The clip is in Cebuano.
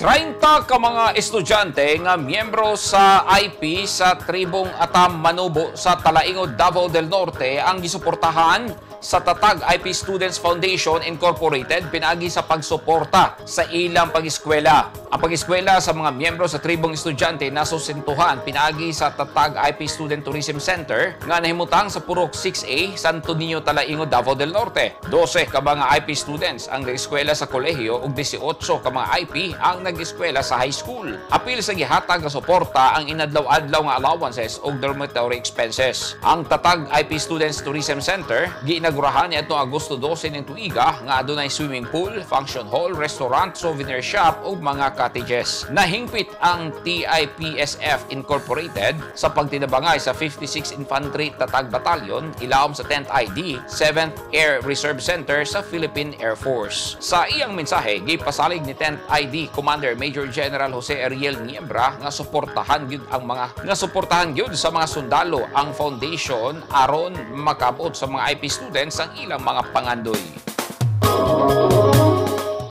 30 ka mga estudyante nga miyembro sa IP sa tribong Atam Manubo sa Talaingod, Davao del Norte ang gisuportahan sa Tatag IP Students Foundation Incorporated pinaagi sa pagsuporta sa ilang pag-eskwela. Ang pag-eskwela sa mga miyembro sa tribong estudyante nasusintuhan pinaagi sa Tatag IP Student Tourism Center nga nahimutang sa Purok 6A, Santo Niño, Talaingod, Davao del Norte. 12 ka mga IP students ang nag-eskwela sa kolehiyo ug 18 ka mga IP ang nag-eskwela sa high school. Apil sa gihatag nga suporta ang inadlaw-adlaw nga allowances ug dormitory expenses. Ang Tatag IP Students Tourism Center giinaugurahan niadtong Agosto 12 ning tuiga nga adunay swimming pool, function hall, restaurant, souvenir shop ug mga cottages. Nahingpit ang TIPSF Incorporated sa pagtinabangay sa 56 Infantry Tatag Battalion ilawom sa 10th ID, 7th Air Reserve Center sa Philippine Air Force. Sa iyang mensahe, gipasalig ni 10th ID Commander Major General Jose Ariel Niembra nga suportahan gyud sa mga sundalo ang foundation aron makabot sa mga IP students ang ilang mga pangandoy.